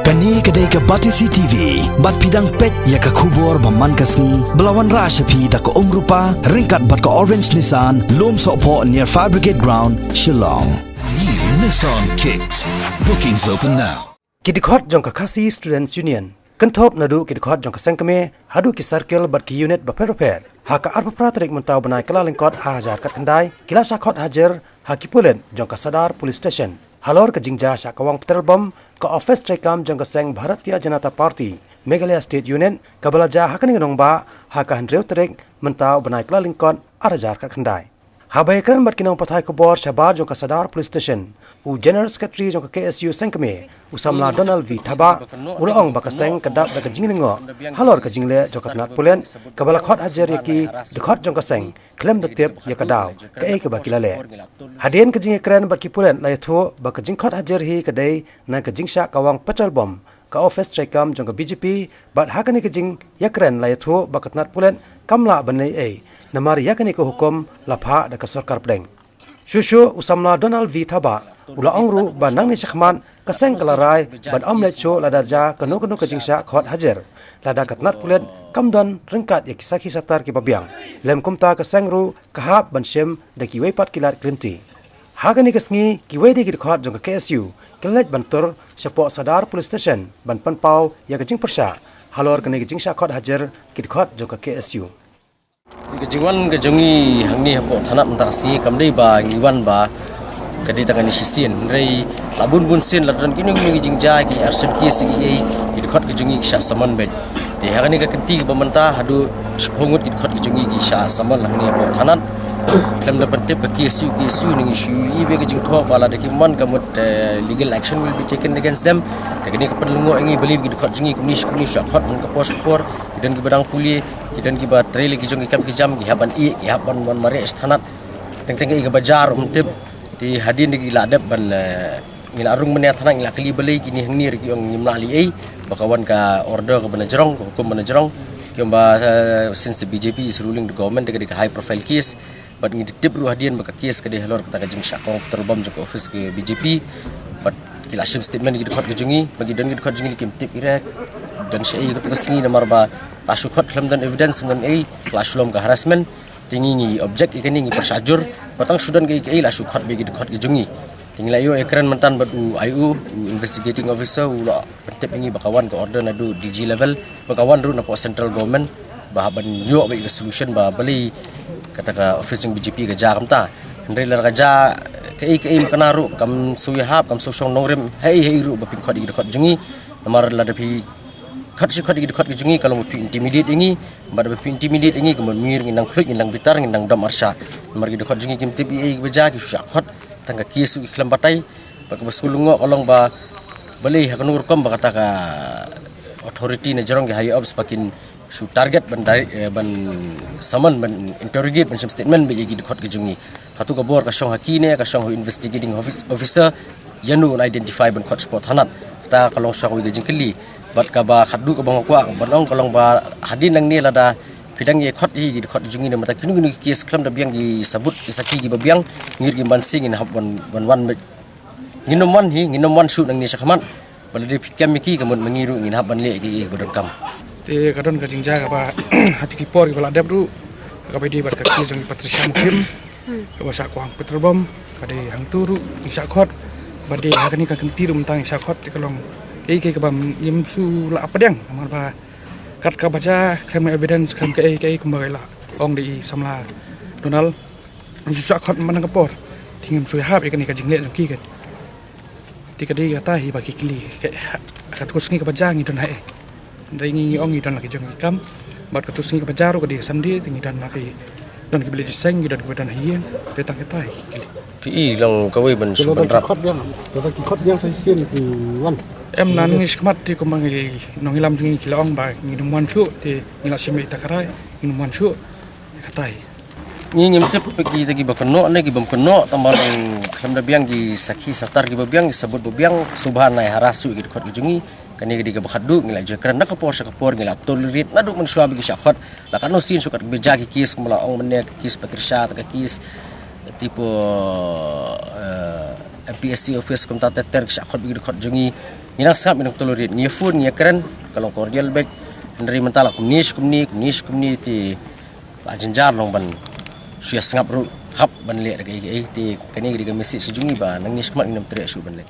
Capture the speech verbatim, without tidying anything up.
Kane ka dei ka Batesi T V, bad phi dang peit ïa ka khubor ba man ka sngi, ba la wanrah sha phi da ka Umrupa, ryngkat bad ka Orange Nissan, Lumsohphoh near Fire Brigade Ground, Shillong. New Nissan Kicks. Bookings open now. Ki dkhot jong ka Khasi Students Union, kynthup naduh ki dkhot jong ka seng kmie, haduh ki circle bad ki unit bapher bapher, ha ka arphew phra tarik mynta u bnai Kyllalyngkot ar hajar khatkhyndai, ki la shah khot hajir ha ki pulit jong ka Sadar Police Station. Halor ka jingjia shah kawang petrol bomb, ka office treikam jong ka seng Bharatiya Janata Party, Meghalaya State Unit, kaba la jia ha kane ka nongbah, ha ka hynriew tarik mynta u bnai Kyllalyngkot ar hajar khatkhyndai. Haba ïakren bad ki nongpathai khubor shabar jong ka Sadar Police Station, u General Secretary jong ka K S U seng kmie, u samla Donald V Thabah, u la ong ba ka seng ka dap da ka jinglyngngoh halor ka jingleh jong ka tnat pulit, kaba la khot hajir ïa ki dkhot jong ka seng khlem da tip ïa ka daw kaei kaba ki la leh. Hadien ka jingïakren bad ki pulit la ïathuh ba ka jingkhot hajir hi ka dei na ka jingshah kawang petrol bomb ka office treikam jong ka B J P, bad ha kane ka jingïakren la ïathuh ba ka tnat pulit kam lah ban leh ei ei, namar ïa kane ka hukum la phah da ka sorkar pdeng. Shuh shuh u samla Donald V Thabah u la ong ruh ba nangne shakhmat ka seng ka la rai ban ym leit shuh lada jia kano kano ka jingshah khot hajir, lada ka tnat pulit kam don ryngkat ïa ki sakhi satar kiba biang. Lym kumta ka seng ruh ka hap ban shim da kiwei pat ki lad ki lynti. Ha kane ka sngi, kiwei de ki dkhot jong ka K S U ki la leit ban tur shapoh Sadar Police Station ban pynpaw ïa ka jingpyrshah halor kane ka jingshah khot hajir ki dkhot jong ka K S U. Ka jingwan ka jong ngi hangne hapoh thanat mynta ka sngi kam dei ba ngi wan ba ka dei tang kane shisien, hynrei la bun bun sien la don kino kino ki jingjia, ki arson case, ki ei, ki dkhot ka jong ngi ki shah summon beit. Te ha kane ka kynti kaba mynta haduh shiphew ngut ki dkhot ka jong ngi ki shah summon hangne hapoh thanat. Khlem da pyntip ka K S U, K S U, ngi shu ïohi beit ka jingthoh ba lada kim wan ka mut, eh, legal action will be taken against them. Te kane ka pynlyngngoh ïa ngi balei ba ki dkhot jong ngi kumne shi kumne shah khot man ka por sha ka por. Ki don kiba dang pule, ki don kiba trei la ki jong ki kam ki jam, ki hap ban ïeh, ki hap ban wan mareh sha thanat. Teng teng ïa kaba jia ruh ym tip. Te hadien de ki la dep ban, eh, ngi la rung mynne thanat, ngi la kylli balei kine hangne ruh ki ong ngim lah leh ei, ba ka wan ka order kaba na jrong, ka hukum ba na jrong. Ki ong ba, eh, since the B J P is ruling the government, te ka dei ka high profile case. Bad ngi tip ruh hadien ba ka case ka dei halor kata ka jingshah kawang petrol bomb jong ka office ka B J P. Bad ki la shim statement ki dkhot ka jong ngi, ba ki don ki dkhot jong ngi kim tip ïa re don shaei kato ka sngi namar ba la shu khot khlem don evidence, khlem don ei, la shu long ka harassment. Te ngi ngi object ïa kane, ngi pyrshah jur ba tang shu don kaei kaei la shu khot beit ki dkhot ka jong ngi. Te ngi la ïoh ïakren mynta bad u I O, u investigating officer, u la pyntip ïa ngi ba ka wan ka order naduh D G level, ba ka wan ruh napoh central government, ba hap ban ïoh beit ka solution ba balei kata ka office jong B J P ka jia kumta. Hynrei lada ka jia kaei kaei ym kena ruh, kam shu ïahap, kam shu shong nongrim haei haei ruh ba phin khot ïa ki dkhot jong ngi. Namar lada phi khot shi khot ïa ki dkhot ki jong ngi ka long ba phi intimidate ïa ngi, bad ba phi intimidate ïa ngi ka mut ma ngi ruh ngin nang khluit, ngin nang bitar, ngin nang dom arshah. Namar ki dkhot jong ngi kim tip ei ei ba jia, ki shu shah khot tang ka case ruh ki khlem batai. Bad kaba shu lyngngoh ka long ba balei ha kano rukom ba kata ka authority na jrong ki higher ups ba kin shu target ban direct, eh, ban summon, ban interrogate, ban shim statement beit ïa ki dkhot ki jong ngi. Hato ka bor ka shong ha ki ne ka shong ha u investigating office-, officer, ïano un identify ban khot shapoh thanat. Kata ka long shong ha kawei ka jingkylli. Bad kaba khatduh kaba nga kwah ban ong ka long ba hadien nangne lada phi dang ïa khot ïa ki dkhot jong ngi namar kino kino ki case khlem da biang ki sabut ki sakhi kiba biang, ngi ruh kim banse, ngin hap ban, ban wan beit. Ngin ym wan hi, ngin ym wan shuh nangne shakhmat. Ba lada phi kem ïa ki ka mut ma ngi ruh ngin hap ban leh ïa kiei kiba donkam. Te ka don ka jingjia kaba ha kito ki por kiba la dep ruh, kaba ïadei bad ka case jong i Patricia Mukhim, kaba shah kawang petrol bomb, ka dei hangto ruh ngi shah khot, ba dei ha kane ka kynti ruh mynta ngi shah khot, te ka long kaei kaei kaba ngim shu lah pdiang namar ba kat kaba jia khlem evidence, khlem kaei kaei kumba ka la ong da i samla Donald. Ngi shu shah khot man ka por. Te ngim shu ïahap ïa kane ka jingleh jong ki kan. Te ka dei kata hi ba ki kylli. Ka, ha, kato ka sngi kaba jia ngi don haei. Hynrei ngi ngi ong ngi don la ki jong ki kam. Bad kato ka sngi kaba jia ruh ka dei ka Sunday, te ngi don la ki, don kiba leit seng, ngi don kiba don ha ïing. Te tang kata hi ki kylli. Te i long kawei ban shu ban rap. Khot biang. Lada ki khot biang sa shisien ki wan. Em, nangne shakhmat te kumba ngi nongïalam jong ngi ki la ong ba ngin ym wan shuh, te ngi la shim ïa i takarai, ngin ym wan shuh. Te kata hi. Ngi ngim tip ba kita kiba kynnoh ne kibym kynnoh, tang ba long khlem da biang ki sakhi satar kiba biang, ki sabut ba biang, sngewbha nai harass shuh ïa ki dkhot ki jong ngi. Kane ka dei kaba khatduh, ngi la ju kren na ka por sha ka por, ngi la tolerate naduh mynshuwa ba ki shah khot. La katno sien shu kat ba jia ki case kumba la ong mynne, ka case Patricia, ka case tipo, eh, M P S C office kumta ter ter ki shah khot ba ki dkhot jong ngi. Ngi nang sngap, ngi nang tolerate, ngi ïa phone, ngi ïa kren, ka long cordial beit. Hynrei mynta la kumne shi kumne, kumne shi kumne te la jynjar long ban shu ïa sngap ruh hap ban leh da kaei kaei. Te kane ka dei ka message jong ngi ba nangne shakhmat ngin ym treh shuh ban leh.